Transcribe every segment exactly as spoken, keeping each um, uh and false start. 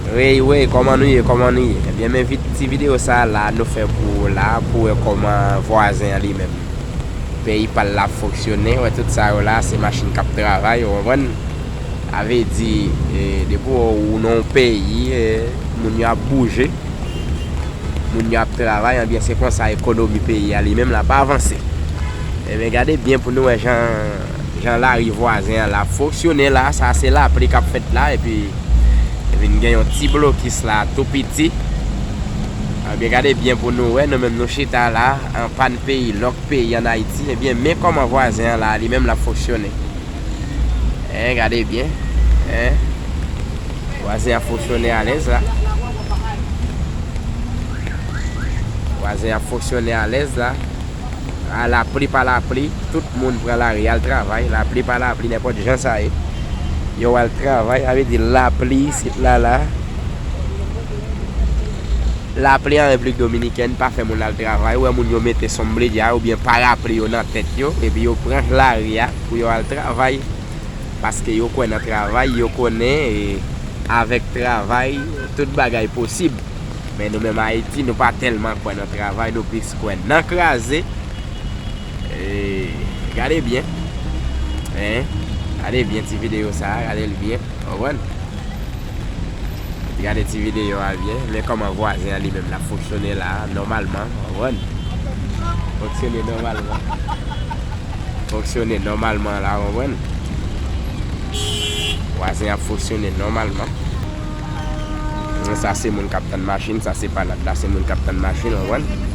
Wey, wey, kòman nou ye, kòman nou ye? Ebyen, men vid-, ti videyo sa a la, nou fè pou ou la, pou wè kòman vwazen an li menm. Peyi pa l la ap fonksyone, wè tout sa yo la, se machin k ap travay, ou konprann? Sa vle di, e, depi w, ou nan yon peyi, e, moun yo ap bouje, moun yo ap travay, ebyen, se konsa ekonomi peyi a li menm l ap avanse. Ebyen, gade byen pou nou wè jan, jan lari vwazen an la ap fonksyone la, sa se lapli k ap fèt la, epi, epi n gen yon ti blokis la tou piti. Ebyen, gade byen pou nou wè, nou menm nou chita la, an pàn peyi, lòk peyi ann Ayiti, ebyen, men kòman vwazen an la, li menm l ap fonksyone. Hein, gade byen. Hein? Vwazen ap fonksyone alèz la. Vwazen ap fonksyone alèz la. A, lapli pa lapli, tout moun pran lari al travay. Lapli pa lapli, nenpòt jan sa ye. Yo al travay, sa vle di lapli isit la, la. Lapli an Repiblik Dominikèn pa fè moun al travay. Ou wè moun yo mete sonbredya oubyen parapli yo nan tèt yo, epi yo pran lari a pou yo al travay. Paske yo kwè nan travay, yo konnen, e, avèk travay, tout bagay posib. Men nou menm Ayiti, nou pa tèlman kwè nan travay, nou plis kwè nan kraze. E, gade byen. Hein? Gade byen ti videyo sa a, gade l byen. Ou konprann? Gade ti videyo a byen. Men kòman vwazen an li menm l ap fonksyone la, nòmalman. Ou konprann? Fonksyone nòmalman. Fonksyone nòmalman la, ou konprann? Vwazen ap fonksyone nòmalman. Sa se moun k ap tann machin, sa se panad la, se moun k ap tann machin, ou konprann?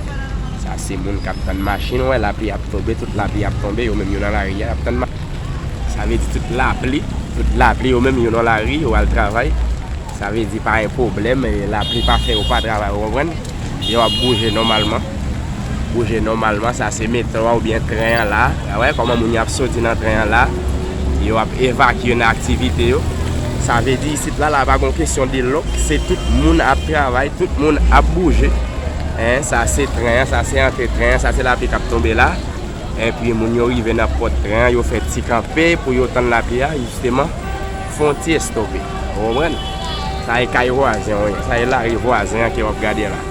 Sa se moun k ap tann machin, ou wè lapli ap tonbe, tout lapli ap tonbe, yo menm yo nan lari a, y ap tann machin. Sa vle di tout lapli, tout lapli, yo menm yo nan lari, yo al travay. Sa vle di pa gen pwoblèm, e, lapli pa fè yo pa travay, ou konprann? Yo ap bouje nòmalman. Bouje nòmalman, sa se metwo a oubyen tren an la. Wè kòman moun yo ap soti nan tren an la. Yo ap evakye nan aktivite yo. Sa vle di isit la, la pa gon kesyon de lòk, se tout moun ap travay, tout moun ap bouje. Hein, sa se tren an, sa se antre tren an, sa se lapli k ap tonbe la. Epi moun yo rive nan pòt tren an, yo fè ti kanpe pou yo tann lapli a, jisteman, fè yon ti estope. Ou konprann? Sa e kay vwazen an, wi. Sa e lari vwazen an ke w ap gade la.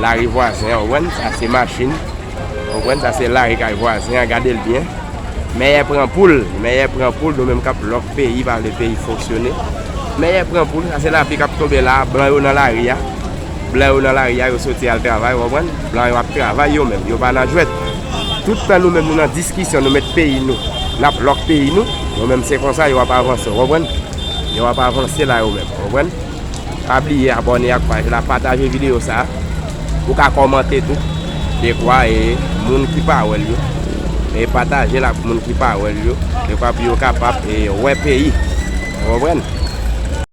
Lari vwazen an, ou konprann? Sa se machin. Ou konprann? Sa se lari kay vwazen an, gade l byen. Mèyè pran poul, mèyè pran poul, nou menm k ap lòk peyi, pa vle peyi fonksyone. Mèyè pran poul, sa se lapli k ap tonbe la, blan yo nan lari a. Blan yo nan lari a, yo soti al travay, ou konprann? Blan yo ap travay yo menm, yo pa nan jwèt. Tout tan nou menm nou nan diskisyon, nou met peyi nou, n ap lòk peyi nou, yo menm se konsa yo ap avanse, ou konprann? Yo ap avanse la yo menm, ou konprann? Pa bliye abòne ak paj la, pataje videyo sa a. Ou ka kòmante tou. Dekwa e moun ki pa wè l yo. E pataje l ak moun ki pa wè l yo. Dekwa pou yo kapab e wè peyi. Ou konprann?